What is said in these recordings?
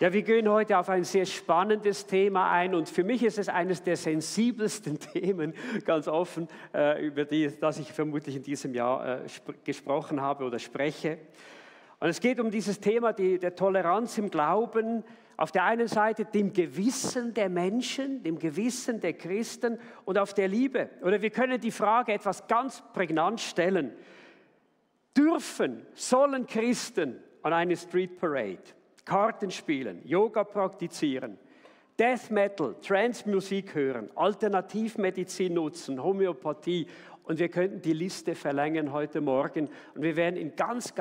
Ja, wir gehen heute auf ein sehr spannendes Thema ein und für mich ist es eines der sensibelsten Themen, ganz offen, über das ich vermutlich in diesem Jahr gesprochen habe oder spreche. Und es geht um dieses Thema der Toleranz im Glauben, auf der einen Seite dem Gewissen der Menschen, dem Gewissen der Christen und auf der Liebe. Oder wir können die Frage etwas ganz prägnant stellen. Sollen Christen an eine Street Parade, Karten spielen, Yoga praktizieren, Death Metal, Trance-Musik hören, Alternativmedizin nutzen, Homöopathie und wir könnten die Liste verlängern heute Morgen und wir wären in ganz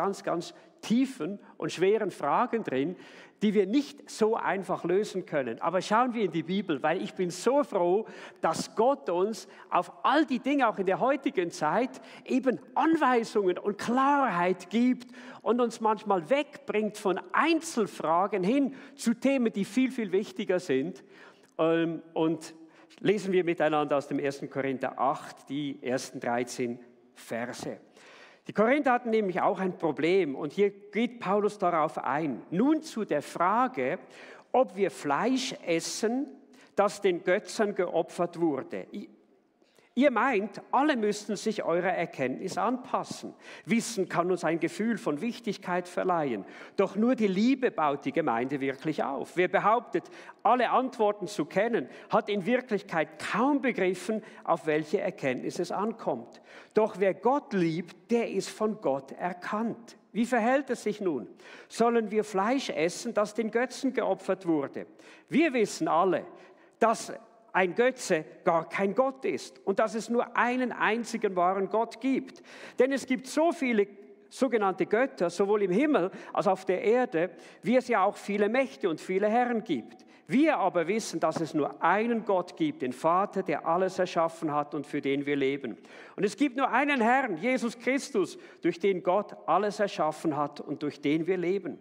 tiefen und schweren Fragen drin, die wir nicht so einfach lösen können. Aber schauen wir in die Bibel, weil ich bin so froh, dass Gott uns auf all die Dinge, auch in der heutigen Zeit, eben Anweisungen und Klarheit gibt und uns manchmal wegbringt von Einzelfragen hin zu Themen, die viel wichtiger sind. Und lesen wir miteinander aus dem 1. Korinther 8, die ersten 13 Verse. Die Korinther hatten nämlich auch ein Problem und hier geht Paulus darauf ein. Nun zu der Frage, ob wir Fleisch essen, das den Götzen geopfert wurde. Ihr meint, alle müssten sich eurer Erkenntnis anpassen. Wissen kann uns ein Gefühl von Wichtigkeit verleihen. Doch nur die Liebe baut die Gemeinde wirklich auf. Wer behauptet, alle Antworten zu kennen, hat in Wirklichkeit kaum begriffen, auf welche Erkenntnis es ankommt. Doch wer Gott liebt, der ist von Gott erkannt. Wie verhält es sich nun? Sollen wir Fleisch essen, das den Götzen geopfert wurde? Wir wissen alle, dass ein Götze gar kein Gott ist und dass es nur einen einzigen wahren Gott gibt. Denn es gibt so viele sogenannte Götter, sowohl im Himmel als auch auf der Erde, wie es ja auch viele Mächte und viele Herren gibt. Wir aber wissen, dass es nur einen Gott gibt, den Vater, der alles erschaffen hat und für den wir leben. Und es gibt nur einen Herrn, Jesus Christus, durch den Gott alles erschaffen hat und durch den wir leben.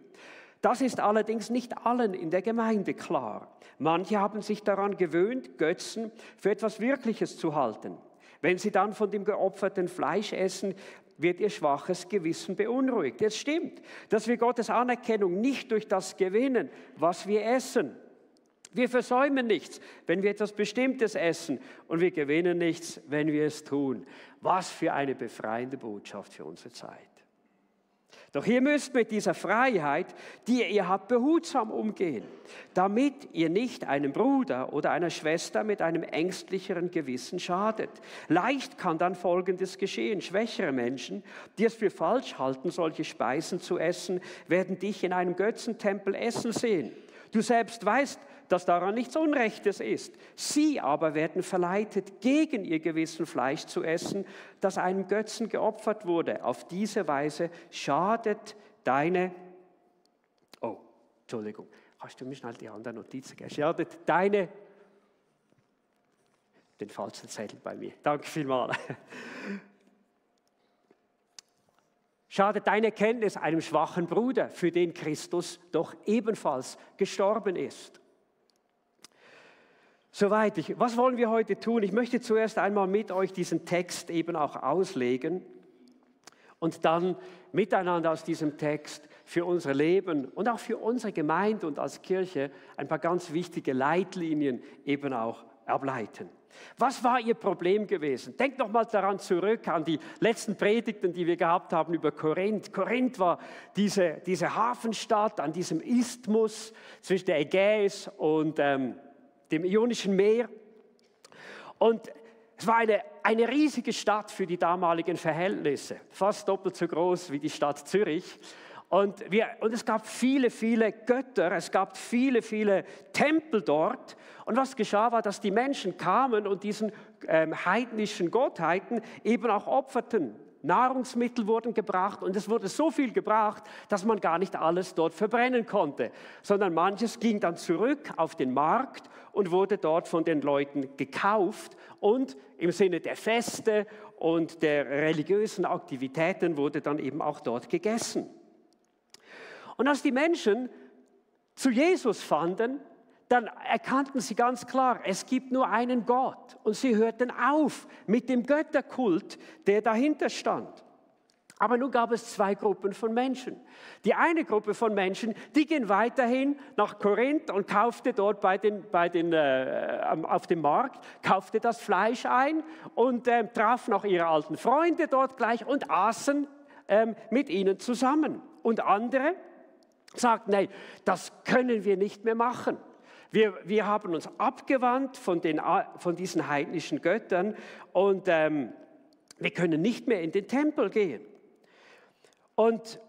Das ist allerdings nicht allen in der Gemeinde klar. Manche haben sich daran gewöhnt, Götzen für etwas Wirkliches zu halten. Wenn sie dann von dem geopferten Fleisch essen, wird ihr schwaches Gewissen beunruhigt. Es stimmt, dass wir Gottes Anerkennung nicht durch das gewinnen, was wir essen. Wir versäumen nichts, wenn wir etwas Bestimmtes essen und wir gewinnen nichts, wenn wir es tun. Was für eine befreiende Botschaft für unsere Zeit. Doch ihr müsst mit dieser Freiheit, die ihr habt, behutsam umgehen, damit ihr nicht einem Bruder oder einer Schwester mit einem ängstlicheren Gewissen schadet. Leicht kann dann Folgendes geschehen. Schwächere Menschen, die es für falsch halten, solche Speisen zu essen, werden dich in einem Götzentempel essen sehen. Du selbst weißt, dass daran nichts Unrechtes ist. Sie aber werden verleitet, gegen ihr Gewissen Fleisch zu essen, das einem Götzen geopfert wurde. Auf diese Weise schadet deine... Oh, Entschuldigung. Kannst du mir schnell die andere Notiz geben? Schadet deine... Den falschen Zettel bei mir. Danke vielmals. Schadet deine Kenntnis einem schwachen Bruder, für den Christus doch ebenfalls gestorben ist. Soweit. Was wollen wir heute tun? Ich möchte zuerst einmal mit euch diesen Text eben auch auslegen und dann miteinander aus diesem Text für unser Leben und auch für unsere Gemeinde und als Kirche ein paar ganz wichtige Leitlinien eben auch ableiten. Was war ihr Problem gewesen? Denkt noch mal daran zurück, an die letzten Predigten, die wir gehabt haben über Korinth. Korinth war diese Hafenstadt an diesem Isthmus zwischen der Ägäis und dem Ionischen Meer. Und es war eine riesige Stadt für die damaligen Verhältnisse, fast doppelt so groß wie die Stadt Zürich. Und es gab viele Götter, es gab viele Tempel dort. Und was geschah war, dass die Menschen kamen und diesen heidnischen Gottheiten eben auch opferten. Nahrungsmittel wurden gebracht und es wurde so viel gebracht, dass man gar nicht alles dort verbrennen konnte, sondern manches ging dann zurück auf den Markt und wurde dort von den Leuten gekauft und im Sinne der Feste und der religiösen Aktivitäten wurde dann eben auch dort gegessen. Und als die Menschen zu Jesus fanden, dann erkannten sie ganz klar, es gibt nur einen Gott. Und sie hörten auf mit dem Götterkult, der dahinter stand. Aber nun gab es zwei Gruppen von Menschen. Die eine Gruppe von Menschen, die ging weiterhin nach Korinth und kaufte dort auf dem Markt, kaufte das Fleisch ein und traf noch ihre alten Freunde dort gleich und aßen mit ihnen zusammen. Und andere sagten, nein, das können wir nicht mehr machen. Wir haben uns abgewandt von diesen heidnischen Göttern und wir können nicht mehr in den Tempel gehen. Und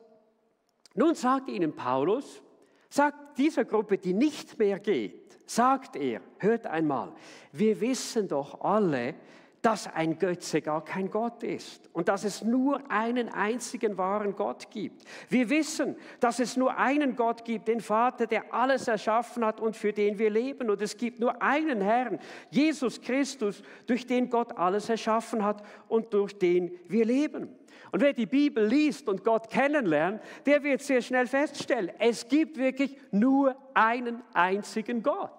nun sagt ihnen Paulus, sagt dieser Gruppe, die nicht mehr geht, sagt er, hört einmal, wir wissen doch alle, dass ein Götze gar kein Gott ist und dass es nur einen einzigen wahren Gott gibt. Wir wissen, dass es nur einen Gott gibt, den Vater, der alles erschaffen hat und für den wir leben. Und es gibt nur einen Herrn, Jesus Christus, durch den Gott alles erschaffen hat und durch den wir leben. Und wer die Bibel liest und Gott kennenlernt, der wird sehr schnell feststellen, es gibt wirklich nur einen einzigen Gott.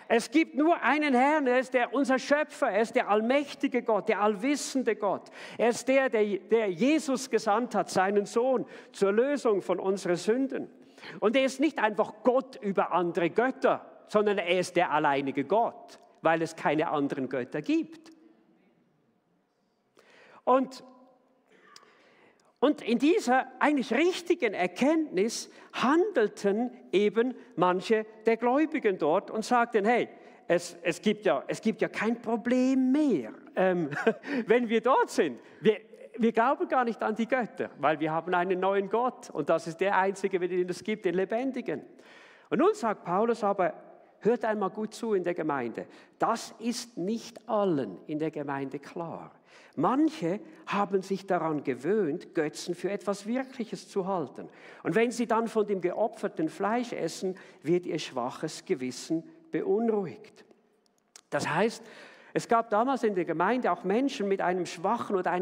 Es gibt nur einen Herrn, er ist unser Schöpfer, er ist der allmächtige Gott, der allwissende Gott. Er ist der Jesus gesandt hat, seinen Sohn, zur Lösung von unseren Sünden. Und er ist nicht einfach Gott über andere Götter, sondern er ist der alleinige Gott, weil es keine anderen Götter gibt. Und in dieser eigentlich richtigen Erkenntnis handelten eben manche der Gläubigen dort und sagten, hey, es gibt ja kein Problem mehr, wenn wir dort sind. Wir glauben gar nicht an die Götter, weil wir haben einen neuen Gott und das ist der einzige, den es gibt, den Lebendigen. Und nun sagt Paulus aber, hört einmal gut zu in der Gemeinde, das ist nicht allen in der Gemeinde klar. Manche haben sich daran gewöhnt, Götzen für etwas Wirkliches zu halten. Und wenn sie dann von dem geopferten Fleisch essen, wird ihr schwaches Gewissen beunruhigt. Das heißt, es gab damals in der Gemeinde auch Menschen mit einem schwachen oder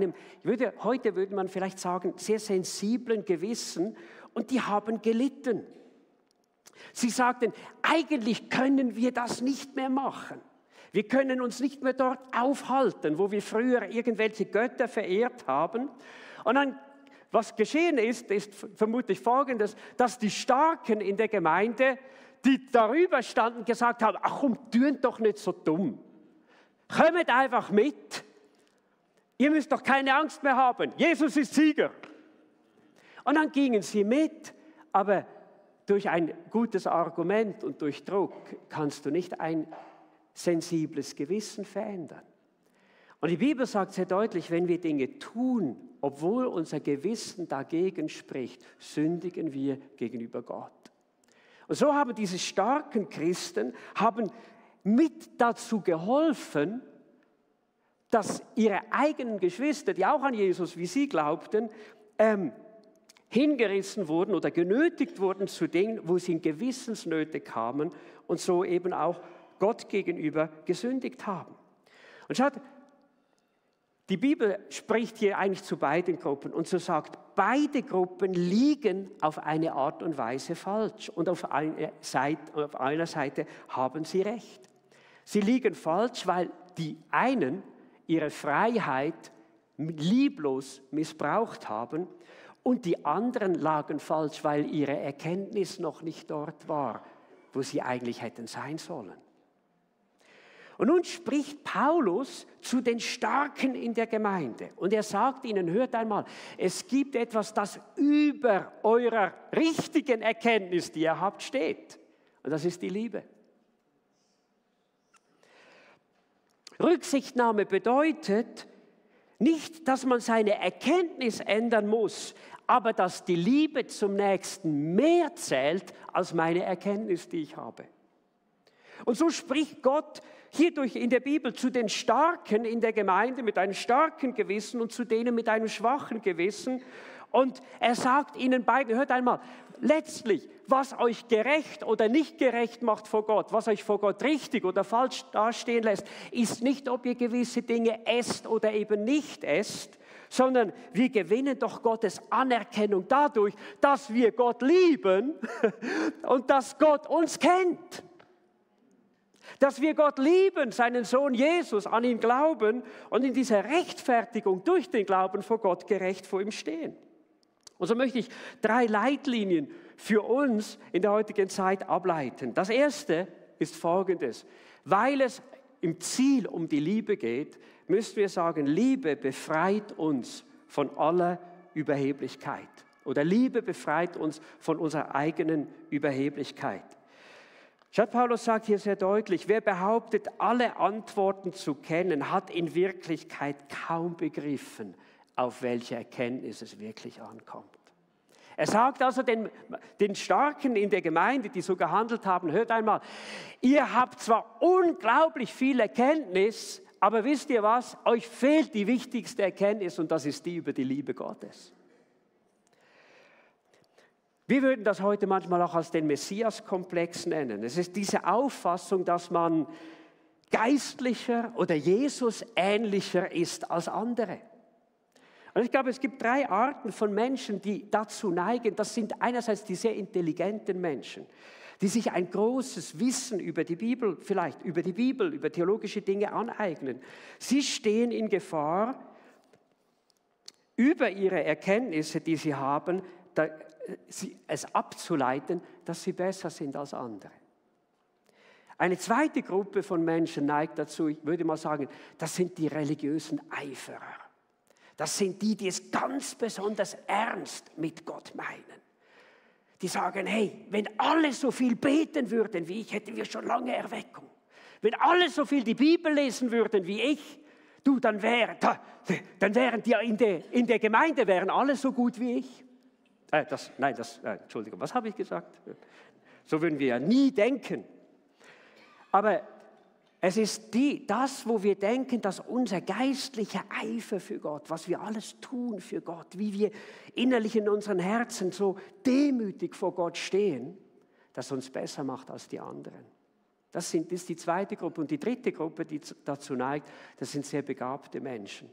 heute würde man vielleicht sagen, sehr sensiblen Gewissen und die haben gelitten. Sie sagten, eigentlich können wir das nicht mehr machen. Wir können uns nicht mehr dort aufhalten, wo wir früher irgendwelche Götter verehrt haben. Und dann, was geschehen ist vermutlich Folgendes, dass die Starken in der Gemeinde, die darüber standen, gesagt haben, ach komm, tun doch nicht so dumm. Kommt einfach mit. Ihr müsst doch keine Angst mehr haben. Jesus ist Sieger. Und dann gingen sie mit, aber durch ein gutes Argument und durch Druck kannst du nicht ein sensibles Gewissen verändern. Und die Bibel sagt sehr deutlich, wenn wir Dinge tun, obwohl unser Gewissen dagegen spricht, sündigen wir gegenüber Gott. Und so haben diese starken Christen mit dazu geholfen, dass ihre eigenen Geschwister, die auch an Jesus wie sie glaubten, hingerissen wurden oder genötigt wurden zu Dingen, wo sie in Gewissensnöte kamen und so eben auch Gott gegenüber gesündigt haben. Und schaut, die Bibel spricht hier eigentlich zu beiden Gruppen und so sagt, beide Gruppen liegen auf eine Art und Weise falsch und auf einer Seite haben sie recht. Sie liegen falsch, weil die einen ihre Freiheit lieblos missbraucht haben und die anderen lagen falsch, weil ihre Erkenntnis noch nicht dort war, wo sie eigentlich hätten sein sollen. Und nun spricht Paulus zu den Starken in der Gemeinde und er sagt ihnen, hört einmal, es gibt etwas, das über eurer richtigen Erkenntnis, die ihr habt, steht. Und das ist die Liebe. Rücksichtnahme bedeutet nicht, dass man seine Erkenntnis ändern muss, aber dass die Liebe zum Nächsten mehr zählt als meine Erkenntnis, die ich habe. Und so spricht Gott hierdurch in der Bibel zu den Starken in der Gemeinde mit einem starken Gewissen und zu denen mit einem schwachen Gewissen. Und er sagt ihnen beiden, hört einmal, letztlich, was euch gerecht oder nicht gerecht macht vor Gott, was euch vor Gott richtig oder falsch dastehen lässt, ist nicht, ob ihr gewisse Dinge esst oder eben nicht esst, sondern wir gewinnen doch Gottes Anerkennung dadurch, dass wir Gott lieben und dass Gott uns kennt. dass wir Gott lieben, seinen Sohn Jesus, an ihn glauben und in dieser Rechtfertigung durch den Glauben vor Gott gerecht vor ihm stehen. Und so möchte ich 3 Leitlinien für uns in der heutigen Zeit ableiten. Das erste ist Folgendes: Weil es im Ziel um die Liebe geht, müssen wir sagen, Liebe befreit uns von aller Überheblichkeit. Oder Liebe befreit uns von unserer eigenen Überheblichkeit. Schaut, Paulus sagt hier sehr deutlich, wer behauptet, alle Antworten zu kennen, hat in Wirklichkeit kaum begriffen, auf welche Erkenntnis es wirklich ankommt. Er sagt also den Starken in der Gemeinde, die so gehandelt haben, hört einmal, ihr habt zwar unglaublich viel Erkenntnis, aber wisst ihr was, euch fehlt die wichtigste Erkenntnis und das ist die über die Liebe Gottes. Wir würden das heute manchmal auch als den Messias-Komplex nennen. Es ist diese Auffassung, dass man geistlicher oder Jesus ähnlicher ist als andere. Und ich glaube, es gibt 3 Arten von Menschen, die dazu neigen. Das sind einerseits die sehr intelligenten Menschen, die sich ein großes Wissen über die Bibel, vielleicht über die Bibel, über theologische Dinge aneignen. Sie stehen in Gefahr, über ihre Erkenntnisse, die sie haben, es abzuleiten, dass sie besser sind als andere. Eine zweite Gruppe von Menschen neigt dazu, ich würde mal sagen, das sind die religiösen Eiferer. Das sind die, die es ganz besonders ernst mit Gott meinen. Die sagen, hey, wenn alle so viel beten würden wie ich, hätten wir schon lange Erweckung. Wenn alle so viel die Bibel lesen würden wie ich, dann wären die in der Gemeinde wären alle so gut wie ich. Entschuldigung, was habe ich gesagt? So würden wir ja nie denken. Aber es ist das, wo wir denken, dass unser geistlicher Eifer für Gott, was wir alles tun für Gott, wie wir innerlich in unseren Herzen so demütig vor Gott stehen, das uns besser macht als die anderen. Das ist die zweite Gruppe. Und die dritte Gruppe, die dazu neigt, das sind sehr begabte Menschen.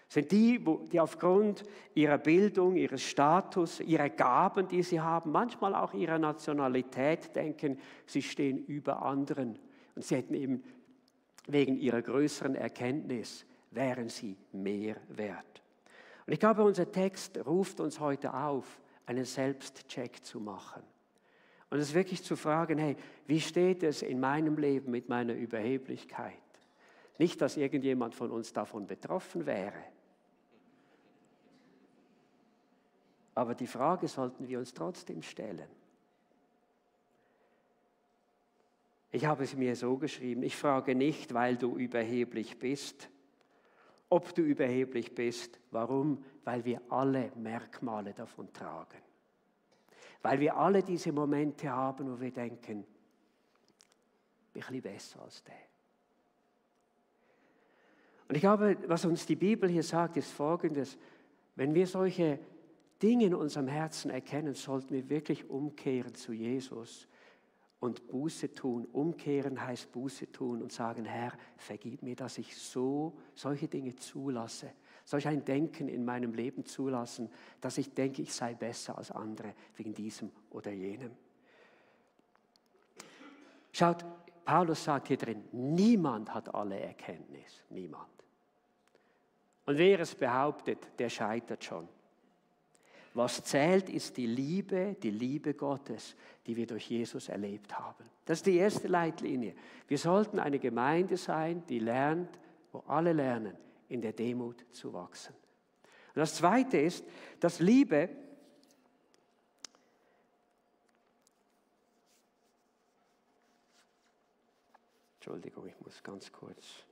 Das sind die aufgrund ihrer Bildung, ihres Status, ihrer Gaben, die sie haben, manchmal auch ihrer Nationalität denken, sie stehen über anderen. Und sie hätten eben wegen ihrer größeren Erkenntnis, wären sie mehr wert. Und ich glaube, unser Text ruft uns heute auf, einen Selbstcheck zu machen. Und es wirklich zu fragen, hey, wie steht es in meinem Leben mit meiner Überheblichkeit? Nicht, dass irgendjemand von uns davon betroffen wäre. Aber die Frage sollten wir uns trotzdem stellen. Ich habe es mir so geschrieben, ich frage nicht, weil du überheblich bist, ob du überheblich bist. Warum? Weil wir alle Merkmale davon tragen. Weil wir alle diese Momente haben, wo wir denken, bin ich ein bisschen besser als der. Und ich glaube, was uns die Bibel hier sagt, ist Folgendes. Wenn wir solche Dinge in unserem Herzen erkennen, sollten wir wirklich umkehren zu Jesus und Buße tun. Umkehren heißt Buße tun und sagen, Herr, vergib mir, dass ich solche Dinge zulasse, solch ein Denken in meinem Leben zulassen, dass ich denke, ich sei besser als andere wegen diesem oder jenem. Schaut, Paulus sagt hier drin, niemand hat alle Erkenntnis, niemand. Und wer es behauptet, der scheitert schon. Was zählt, ist die Liebe Gottes, die wir durch Jesus erlebt haben. Das ist die erste Leitlinie. Wir sollten eine Gemeinde sein, die lernt, wo alle lernen, in der Demut zu wachsen. Und das Zweite ist, dass Liebe Entschuldigung, ich muss ganz kurz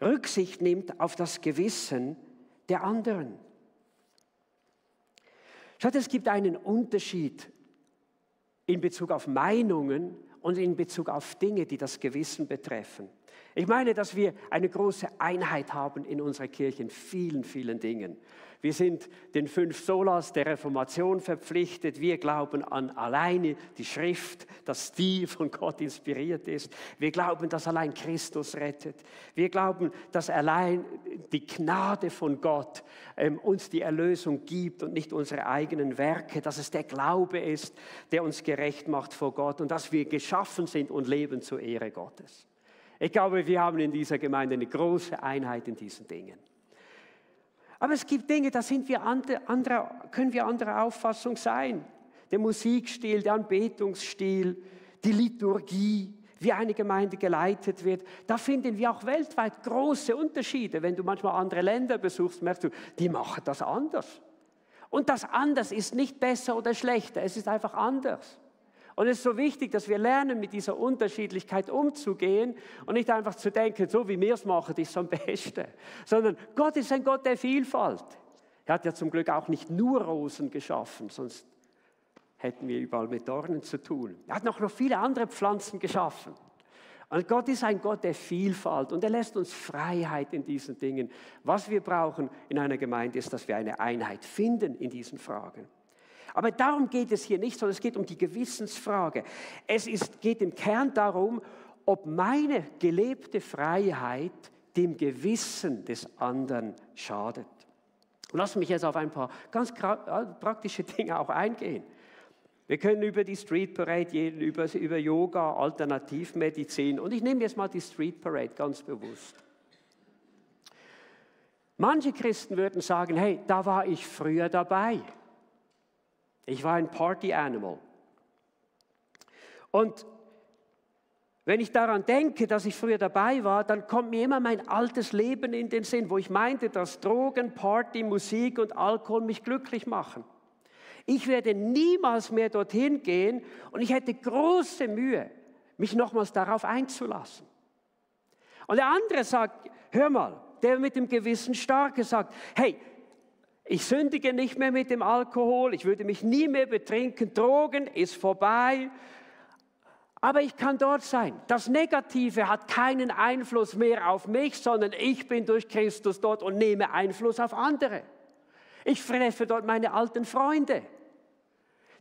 Rücksicht nimmt auf das Gewissen der anderen. Schaut, es gibt einen Unterschied in Bezug auf Meinungen und in Bezug auf Dinge, die das Gewissen betreffen. Ich meine, dass wir eine große Einheit haben in unserer Kirche in vielen, vielen Dingen. Wir sind den 5 Solas der Reformation verpflichtet. Wir glauben an alleine die Schrift, dass die von Gott inspiriert ist. Wir glauben, dass allein Christus rettet. Wir glauben, dass allein die Gnade von Gott uns die Erlösung gibt und nicht unsere eigenen Werke. Dass es der Glaube ist, der uns gerecht macht vor Gott und dass wir geschaffen sind und leben zur Ehre Gottes. Ich glaube, wir haben in dieser Gemeinde eine große Einheit in diesen Dingen. Aber es gibt Dinge, da können wir anderer Auffassung sein. Der Musikstil, der Anbetungsstil, die Liturgie, wie eine Gemeinde geleitet wird. Da finden wir auch weltweit große Unterschiede. Wenn du manchmal andere Länder besuchst, merkst du, die machen das anders. Und das anders ist nicht besser oder schlechter, es ist einfach anders. Und es ist so wichtig, dass wir lernen, mit dieser Unterschiedlichkeit umzugehen und nicht einfach zu denken, so wie wir es machen, ist es am besten. Sondern Gott ist ein Gott der Vielfalt. Er hat ja zum Glück auch nicht nur Rosen geschaffen, sonst hätten wir überall mit Dornen zu tun. Er hat noch viele andere Pflanzen geschaffen. Und Gott ist ein Gott der Vielfalt und er lässt uns Freiheit in diesen Dingen. Was wir brauchen in einer Gemeinde ist, dass wir eine Einheit finden in diesen Fragen. Aber darum geht es hier nicht, sondern es geht um die Gewissensfrage. Geht im Kern darum, ob meine gelebte Freiheit dem Gewissen des anderen schadet. Lass mich jetzt auf ein paar ganz praktische Dinge auch eingehen. Wir können über die Street Parade reden, über Yoga, Alternativmedizin. Und ich nehme jetzt mal die Street Parade ganz bewusst. Manche Christen würden sagen, hey, da war ich früher dabei. Ich war ein Party-Animal. Und wenn ich daran denke, dass ich früher dabei war, dann kommt mir immer mein altes Leben in den Sinn, wo ich meinte, dass Drogen, Party, Musik und Alkohol mich glücklich machen. Ich werde niemals mehr dorthin gehen und ich hätte große Mühe, mich nochmals darauf einzulassen. Und der andere sagt, hör mal, der mit dem Gewissen Starke sagt, hey, ich sündige nicht mehr mit dem Alkohol, ich würde mich nie mehr betrinken, Drogen ist vorbei, aber ich kann dort sein. Das Negative hat keinen Einfluss mehr auf mich, sondern ich bin durch Christus dort und nehme Einfluss auf andere. Ich treffe dort meine alten Freunde,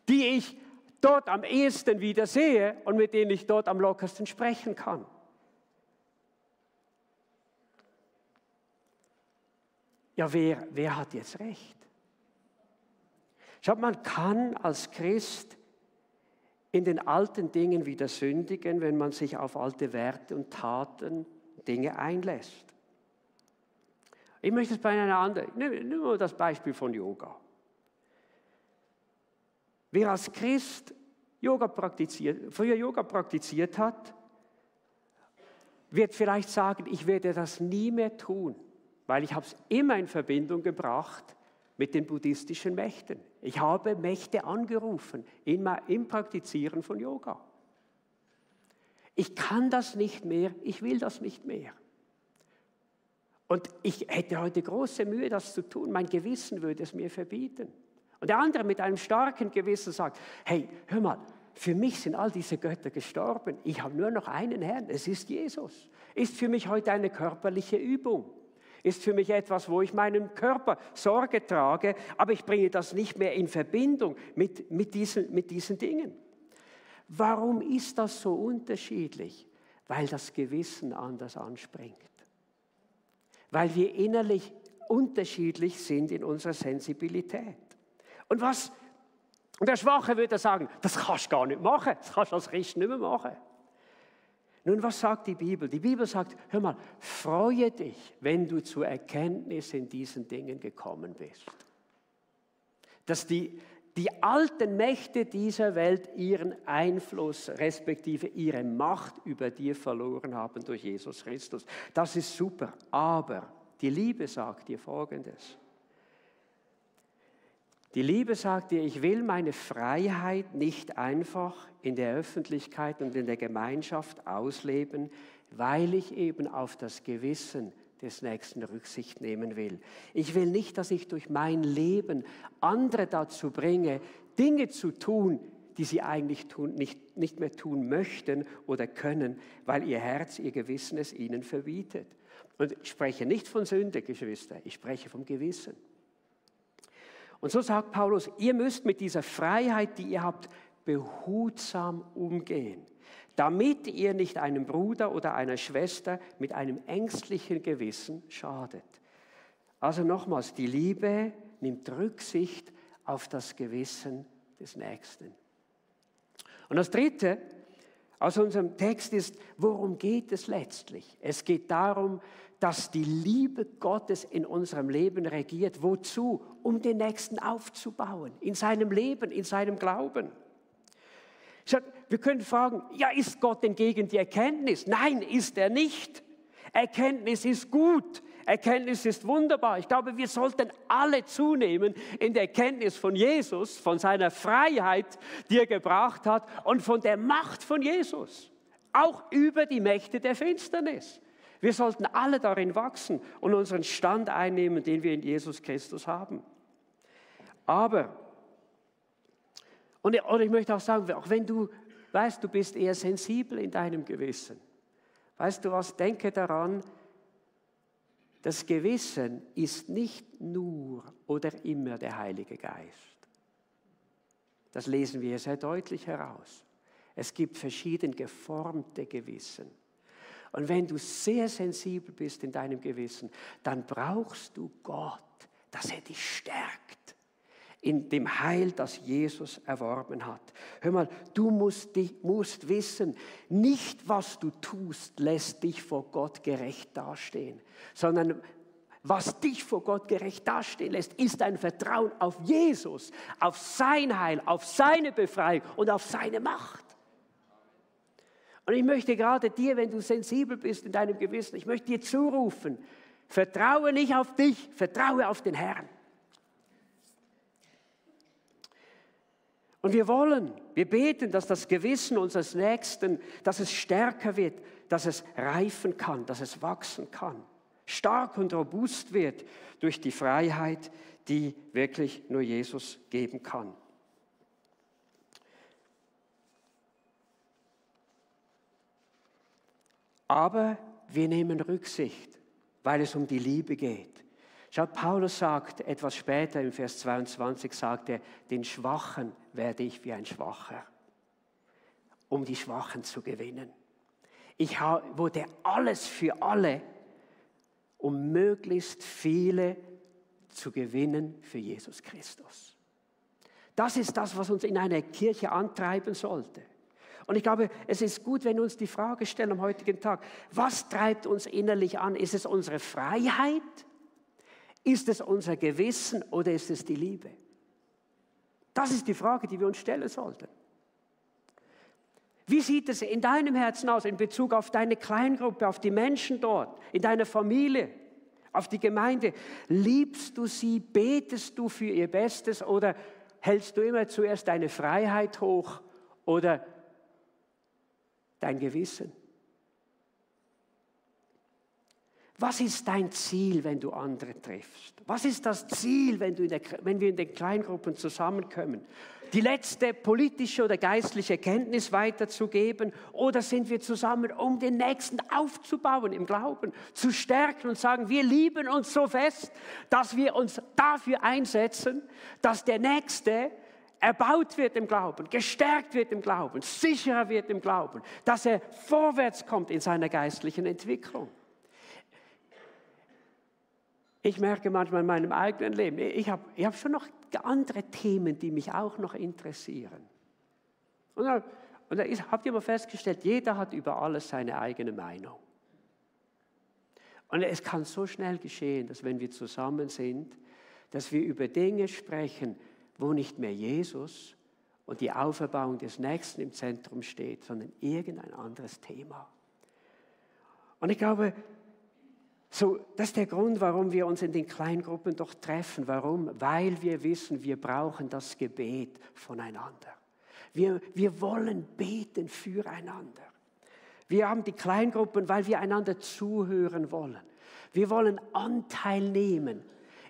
die ich dort am ehesten wieder sehe und mit denen ich dort am lockersten sprechen kann. Ja, wer hat jetzt recht? Schaut, man kann als Christ in den alten Dingen wieder sündigen, wenn man sich auf alte Werte und Taten, Dinge einlässt. Ich möchte es bei einer anderen, nehmen wir das Beispiel von Yoga. Wer als Christ früher Yoga praktiziert hat, wird vielleicht sagen, ich werde das nie mehr tun. Weil ich habe es immer in Verbindung gebracht mit den buddhistischen Mächten. Ich habe Mächte angerufen im Praktizieren von Yoga. Ich kann das nicht mehr, ich will das nicht mehr. Und ich hätte heute große Mühe, das zu tun. Mein Gewissen würde es mir verbieten. Und der andere mit einem starken Gewissen sagt, hey, hör mal, für mich sind all diese Götter gestorben. Ich habe nur noch einen Herrn, es ist Jesus. Ist für mich heute eine körperliche Übung. Ist für mich etwas, wo ich meinem Körper Sorge trage, aber ich bringe das nicht mehr in Verbindung mit diesen Dingen. Warum ist das so unterschiedlich? Weil das Gewissen anders anspringt. Weil wir innerlich unterschiedlich sind in unserer Sensibilität. Und der Schwache würde sagen, das kannst du gar nicht machen, das kannst du als Christ nicht mehr machen. Nun, was sagt die Bibel? Die Bibel sagt, hör mal, freue dich, wenn du zur Erkenntnis in diesen Dingen gekommen bist. Dass die alten Mächte dieser Welt ihren Einfluss, respektive ihre Macht über dir verloren haben durch Jesus Christus. Das ist super, aber die Liebe sagt dir Folgendes. Die Liebe sagt dir, ich will meine Freiheit nicht einfach in der Öffentlichkeit und in der Gemeinschaft ausleben, weil ich eben auf das Gewissen des Nächsten Rücksicht nehmen will. Ich will nicht, dass ich durch mein Leben andere dazu bringe, Dinge zu tun, die sie eigentlich nicht nicht mehr tun möchten oder können, weil ihr Herz, ihr Gewissen es ihnen verbietet. Und ich spreche nicht von Sünde, Geschwister, ich spreche vom Gewissen. Und so sagt Paulus, ihr müsst mit dieser Freiheit, die ihr habt, behutsam umgehen, damit ihr nicht einem Bruder oder einer Schwester mit einem ängstlichen Gewissen schadet. Also nochmals, die Liebe nimmt Rücksicht auf das Gewissen des Nächsten. Und das Dritte aus unserem Text ist, worum geht es letztlich? Es geht darum, dass die Liebe Gottes in unserem Leben regiert. Wozu? Um den Nächsten aufzubauen, in seinem Leben, in seinem Glauben. Wir können fragen, ja, ist Gott denn gegen die Erkenntnis? Nein, ist er nicht. Erkenntnis ist gut. Erkenntnis ist wunderbar. Ich glaube, wir sollten alle zunehmen in der Erkenntnis von Jesus, von seiner Freiheit, die er gebracht hat und von der Macht von Jesus. Auch über die Mächte der Finsternis. Wir sollten alle darin wachsen und unseren Stand einnehmen, den wir in Jesus Christus haben. Aber, oder ich möchte auch sagen, auch wenn du weißt, du bist eher sensibel in deinem Gewissen. Weißt du was, denke daran, das Gewissen ist nicht nur oder immer der Heilige Geist. Das lesen wir sehr deutlich heraus. Es gibt verschieden geformte Gewissen. Und wenn du sehr sensibel bist in deinem Gewissen, dann brauchst du Gott, dass er dich stärkt in dem Heil, das Jesus erworben hat. Hör mal, du musst wissen, nicht was du tust, lässt dich vor Gott gerecht dastehen, sondern was dich vor Gott gerecht dastehen lässt, ist ein Vertrauen auf Jesus, auf sein Heil, auf seine Befreiung und auf seine Macht. Und ich möchte gerade dir, wenn du sensibel bist in deinem Gewissen, ich möchte dir zurufen, vertraue nicht auf dich, vertraue auf den Herrn. Und wir beten, dass das Gewissen unseres Nächsten, dass es stärker wird, dass es reifen kann, dass es wachsen kann, stark und robust wird durch die Freiheit, die wirklich nur Jesus geben kann. Aber wir nehmen Rücksicht, weil es um die Liebe geht. Schaut, Paulus sagt etwas später im Vers 22, sagt er, den Schwachen werde ich wie ein Schwacher, um die Schwachen zu gewinnen. Ich wurde alles für alle, um möglichst viele zu gewinnen für Jesus Christus. Das ist das, was uns in einer Kirche antreiben sollte. Und ich glaube, es ist gut, wenn wir uns die Frage stellen am heutigen Tag, was treibt uns innerlich an? Ist es unsere Freiheit? Ist es unser Gewissen oder ist es die Liebe? Das ist die Frage, die wir uns stellen sollten. Wie sieht es in deinem Herzen aus in Bezug auf deine Kleingruppe, auf die Menschen dort, in deiner Familie, auf die Gemeinde? Liebst du sie, betest du für ihr Bestes oder hältst du immer zuerst deine Freiheit hoch oder dein Gewissen? Was ist dein Ziel, wenn du andere triffst? Was ist das Ziel, wenn wir in den Kleingruppen zusammenkommen? Die letzte politische oder geistliche Erkenntnis weiterzugeben? Oder sind wir zusammen, um den Nächsten aufzubauen im Glauben, zu stärken und sagen, wir lieben uns so fest, dass wir uns dafür einsetzen, dass der Nächste erbaut wird im Glauben, gestärkt wird im Glauben, sicherer wird im Glauben, dass er vorwärts kommt in seiner geistlichen Entwicklung. Ich merke manchmal in meinem eigenen Leben, ich hab schon noch andere Themen, die mich auch noch interessieren. Und da habt ihr mal festgestellt, jeder hat über alles seine eigene Meinung. Und es kann so schnell geschehen, dass wenn wir zusammen sind, dass wir über Dinge sprechen, wo nicht mehr Jesus und die Auferbauung des Nächsten im Zentrum steht, sondern irgendein anderes Thema. Und ich glaube, das ist der Grund, warum wir uns in den Kleingruppen doch treffen. Warum? Weil wir wissen, wir brauchen das Gebet voneinander. Wir wollen beten füreinander. Wir haben die Kleingruppen, weil wir einander zuhören wollen. Wir wollen Anteil nehmen.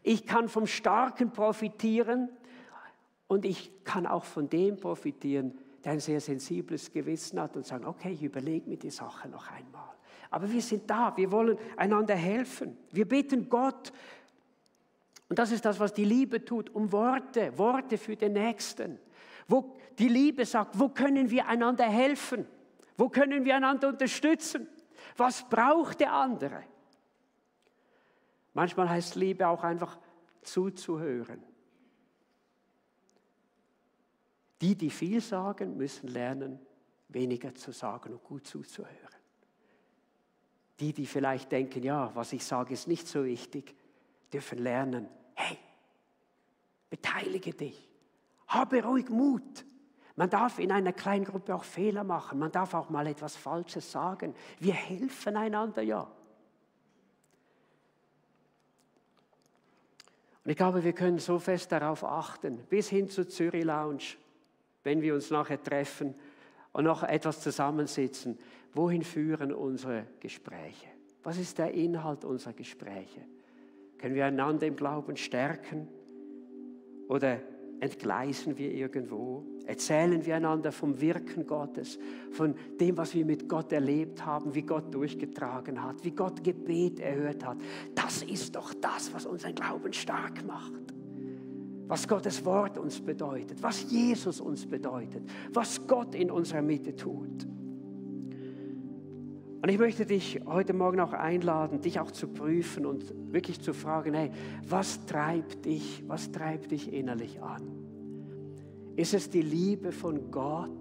Ich kann vom Starken profitieren und ich kann auch von dem profitieren, der ein sehr sensibles Gewissen hat und sagen, okay, ich überlege mir die Sache noch einmal. Aber wir sind da, wir wollen einander helfen. Wir bitten Gott, und das ist das, was die Liebe tut, um Worte für den Nächsten. Wo die Liebe sagt, wo können wir einander helfen? Wo können wir einander unterstützen? Was braucht der andere? Manchmal heißt Liebe auch einfach zuzuhören. Die viel sagen, müssen lernen, weniger zu sagen und gut zuzuhören. Die vielleicht denken, ja, was ich sage, ist nicht so wichtig, dürfen lernen, hey, beteilige dich, habe ruhig Mut. Man darf in einer kleinen Gruppe auch Fehler machen, man darf auch mal etwas Falsches sagen. Wir helfen einander ja. Und ich glaube, wir können so fest darauf achten, bis hin zur Zürich Lounge, wenn wir uns nachher treffen und noch etwas zusammensitzen, wohin führen unsere Gespräche? Was ist der Inhalt unserer Gespräche? Können wir einander im Glauben stärken oder entgleisen wir irgendwo? Erzählen wir einander vom Wirken Gottes, von dem, was wir mit Gott erlebt haben, wie Gott durchgetragen hat, wie Gott Gebet erhört hat. Das ist doch das, was unseren Glauben stark macht. Was Gottes Wort uns bedeutet, was Jesus uns bedeutet, was Gott in unserer Mitte tut. Und ich möchte dich heute Morgen auch einladen, dich auch zu prüfen und wirklich zu fragen, hey, was treibt dich innerlich an? Ist es die Liebe von Gott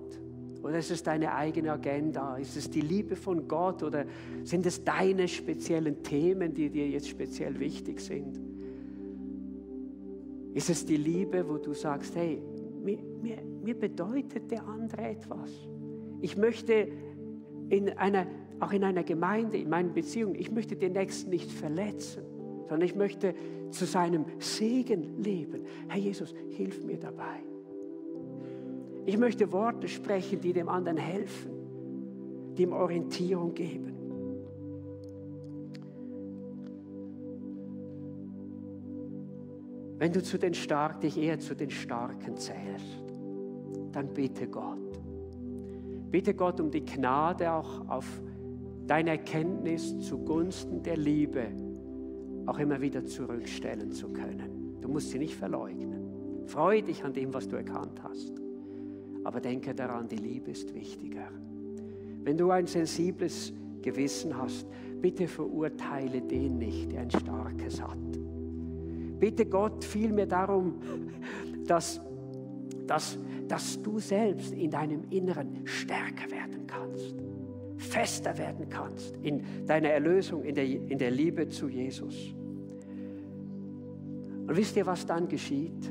oder ist es deine eigene Agenda? Ist es die Liebe von Gott oder sind es deine speziellen Themen, die dir jetzt speziell wichtig sind? Ist es die Liebe, wo du sagst, hey, mir bedeutet der andere etwas. Ich möchte auch in einer Gemeinde, in meinen Beziehungen, ich möchte den Nächsten nicht verletzen, sondern ich möchte zu seinem Segen leben. Herr Jesus, hilf mir dabei. Ich möchte Worte sprechen, die dem anderen helfen, die ihm Orientierung geben. Wenn du dich eher zu den Starken zählst, dann bitte Gott. Bitte Gott um die Gnade auch auf deine Erkenntnis zugunsten der Liebe auch immer wieder zurückstellen zu können. Du musst sie nicht verleugnen. Freue dich an dem, was du erkannt hast. Aber denke daran, die Liebe ist wichtiger. Wenn du ein sensibles Gewissen hast, bitte verurteile den nicht, der ein starkes hat. Bitte Gott vielmehr darum, dass du selbst in deinem Inneren stärker werden kannst, fester werden kannst in deiner Erlösung, in der Liebe zu Jesus. Und wisst ihr, was dann geschieht?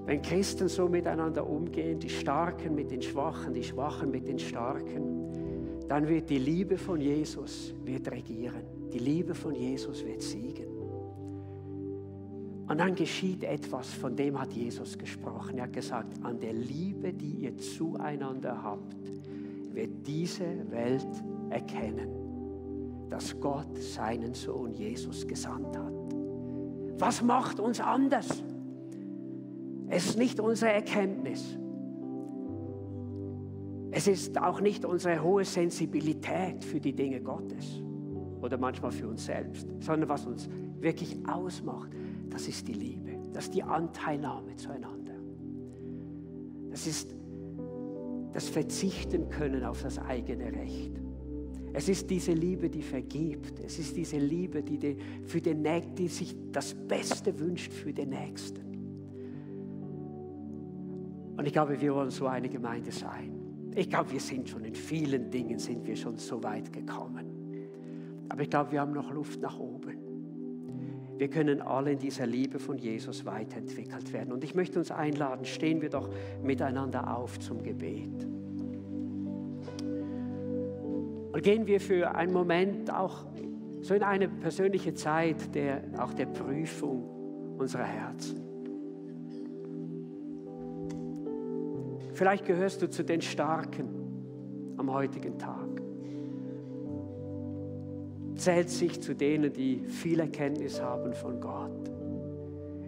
Wenn Christen so miteinander umgehen, die Starken mit den Schwachen, die Schwachen mit den Starken, dann wird die Liebe von Jesus regieren. Die Liebe von Jesus wird siegen. Und dann geschieht etwas, von dem hat Jesus gesprochen. Er hat gesagt, an der Liebe, die ihr zueinander habt, wird diese Welt erkennen, dass Gott seinen Sohn Jesus gesandt hat. Was macht uns anders? Es ist nicht unsere Erkenntnis. Es ist auch nicht unsere hohe Sensibilität für die Dinge Gottes oder manchmal für uns selbst, sondern was uns wirklich ausmacht, das ist die Liebe, das ist die Anteilnahme zueinander. Das ist das Verzichten können auf das eigene Recht. Es ist diese Liebe, die vergibt. Es ist diese Liebe, die sich das Beste wünscht für den Nächsten. Und ich glaube, wir wollen so eine Gemeinde sein. Ich glaube, wir sind schon in vielen Dingen schon so weit gekommen. Aber ich glaube, wir haben noch Luft nach oben. Wir können alle in dieser Liebe von Jesus weiterentwickelt werden. Und ich möchte uns einladen, stehen wir doch miteinander auf zum Gebet. Und gehen wir für einen Moment auch so in eine persönliche Zeit der Prüfung unserer Herzen. Vielleicht gehörst du zu den Starken am heutigen Tag. Zählt sich zu denen, die viel Erkenntnis haben von Gott.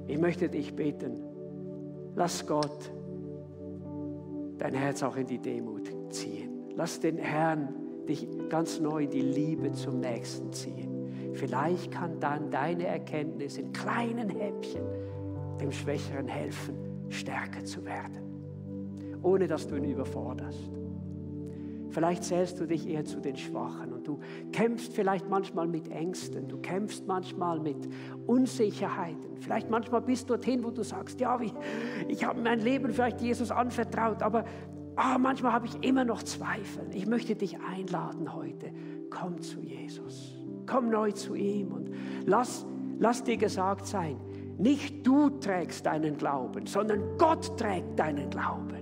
Ich möchte dich bitten, lass Gott dein Herz auch in die Demut ziehen. Lass den Herrn dich ganz neu in die Liebe zum Nächsten ziehen. Vielleicht kann dann deine Erkenntnis in kleinen Häppchen dem Schwächeren helfen, stärker zu werden, ohne dass du ihn überforderst. Vielleicht zählst du dich eher zu den Schwachen und du kämpfst vielleicht manchmal mit Ängsten, du kämpfst manchmal mit Unsicherheiten. Vielleicht manchmal bist du dorthin, wo du sagst, ja, ich habe mein Leben vielleicht Jesus anvertraut, aber manchmal habe ich immer noch Zweifel. Ich möchte dich einladen heute, komm zu Jesus. Komm neu zu ihm und lass dir gesagt sein, nicht du trägst deinen Glauben, sondern Gott trägt deinen Glauben.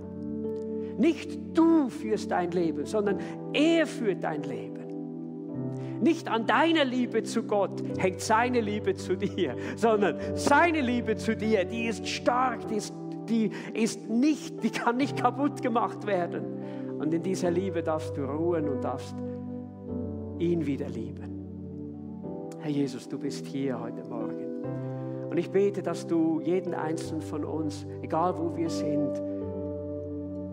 Nicht du führst dein Leben, sondern er führt dein Leben. Nicht an deiner Liebe zu Gott hängt seine Liebe zu dir, sondern seine Liebe zu dir, die ist stark, die kann nicht kaputt gemacht werden. Und in dieser Liebe darfst du ruhen und darfst ihn wieder lieben. Herr Jesus, du bist hier heute Morgen. Und ich bete, dass du jeden Einzelnen von uns, egal wo wir sind,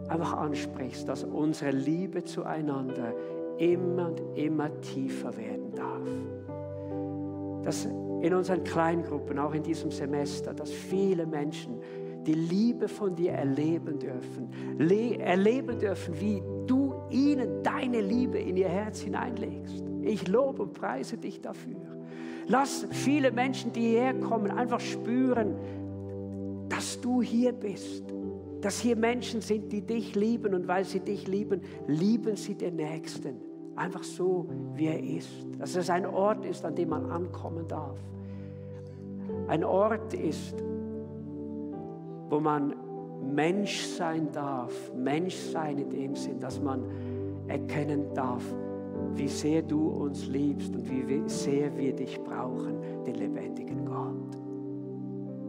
einfach ansprichst, dass unsere Liebe zueinander immer und immer tiefer werden darf. Dass in unseren Kleingruppen, auch in diesem Semester, dass viele Menschen die Liebe von dir erleben dürfen, wie du ihnen deine Liebe in ihr Herz hineinlegst. Ich lobe und preise dich dafür. Lass viele Menschen, die hierher kommen, einfach spüren, dass du hier bist. Dass hier Menschen sind, die dich lieben. Und weil sie dich lieben, lieben sie den Nächsten. Einfach so, wie er ist. Dass es ein Ort ist, an dem man ankommen darf. Ein Ort ist, wo man Mensch sein darf. Mensch sein in dem Sinn, dass man erkennen darf, wie sehr du uns liebst und wie sehr wir dich brauchen, den lebendigen Gott.